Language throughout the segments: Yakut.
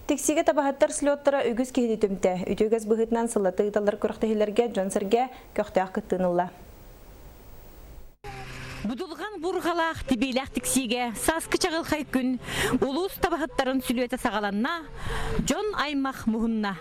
Тиксиигэ табаһыттар слеттара үгүс киһини түмтэ. Үтүө үгэс быһыытынан сыллата ыыталлар күрэхтэһиилэргэ дьон-сэргэ көхтөөх кыттыыны ылла. Будулҕан бурҕалаах тибиилээх тиксиигэ сааскы чаҕылхай күн улуус табаһыттарын сүлүөтэ саҕаланна, дьон аймах муһунна.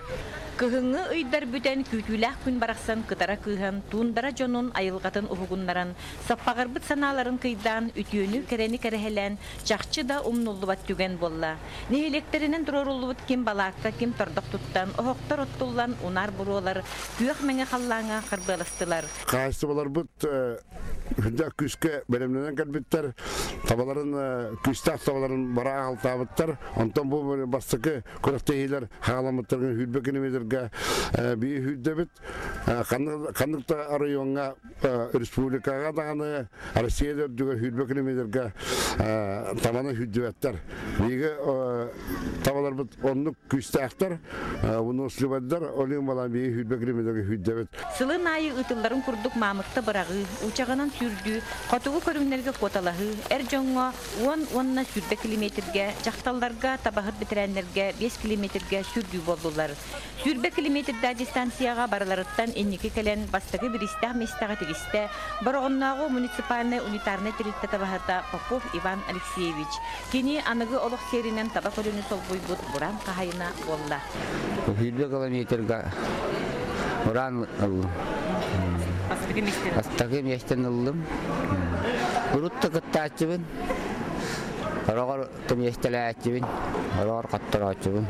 Кыһыҥҥы ыйдар бүтэн күүтүүлээх күн барахсан кытара кыыһан, туундара дьонун айылҕатын уһугуннаран, саппаҕырбыт санааларын кыйдаан, үтүөнү, кэрэни кэрэһэлээн, чахчы да умнуллубат түгэн буолла. Нэһилиэктэринэн туруоруллубут ким балаакка, ким тордох туттан, оһохтор оттуллан, унаар буруолар күөх мэҥэ халлааҥҥа харбыаластылар. Хаһаайыстыбаларбыт сүрдээх күүскэ бэлэмнэнэн кэлбиттэр, табаларын күүстээх табаларын бара аҕалтаабыттар. Онтон бу бастакы күрэхтэһиилэр хаҕаламмыттарыгар 20 километрга бии сүүрдэбит. Ханнык да оройуоҥҥа республикаҕа даҕаны Россия да үрдүгэр 20 километрга табаны сүүрдүбэттэр. Биһиги табаларбыт оннук күүстээхтэр, выносливайдар, ол иһин балаан биһиги 20 километрга сүүрдэбит. Сылын аайы ыытылларын курдук маамыкта быраҕыы, уучаҕынан сүүрдүү, хотугу көрүҥнэргэ куоталаһыы, эр дьоҥҥо 10 уонна 20 километргэ, дьахталларга, табаһыт бэтэрээннэргэ 5 километргэ сүүрдүү буоллулар. 20 километрдаах дистанцияҕа барыларыттан инники кэлэн бастакы бириистээх миэстэҕэ тигистэ Бороҕоннооҕу муниципальнай унитарнай тэрилтэ табаһыта Попов Иван Алексеевич. Кини аныгы олох сиэринэн таба көлөнү солбуйбут Буран хаһайына буолла. 20 километрга Буран ыллым. Бастакы миэстэни Бастакы миэстэни ыллым. Урут да кыттааччыбын. Ороҕор миэстэлээччибин, ороҕор хотторооччубун.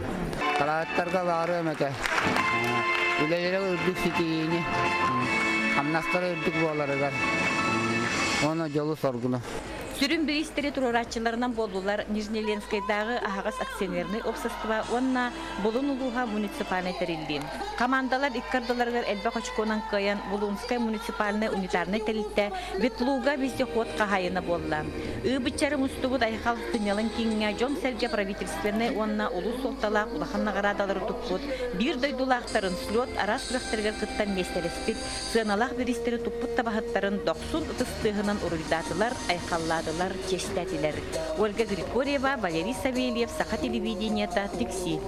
Талааттарга баарыам этэ. Үлэлэрэ үрдүк ситиһиини, хамнастара үрдүк буоларыгар уонна дьолу-соргуну. Сүрүн бириистэри туруорааччыларынан буоллулар Нижнеленскайдааҕы аһаҕас акционернай уопсастыба уонна Булун улууһа муниципальнай тэриллии. Хамаандалар икки ардыларыгар элбэх очконан кыайан Булунскай муниципальнай унитарнай тэрилтэ Ветлуга вездеход хаһаайына буолла. Ыыбыччары мустубут Айхал сынньалаҥ кииҥҥэ дьон-сэргэ правительственнай уонна улуус суолталаах улахан наҕараадалары туппут, биир дойдулаахтарын слет араас күрэхтэригэр кыттан миэстэлэспит, сыаналаах бириистэри туппут табаһыттарын дохсун ытыс тыаһынан уруйдаатылар, айхаллаатылар, чиэстээтилэр. Ольга Григорьева, Валерий Савельев, Саха телевидениета, Тикси.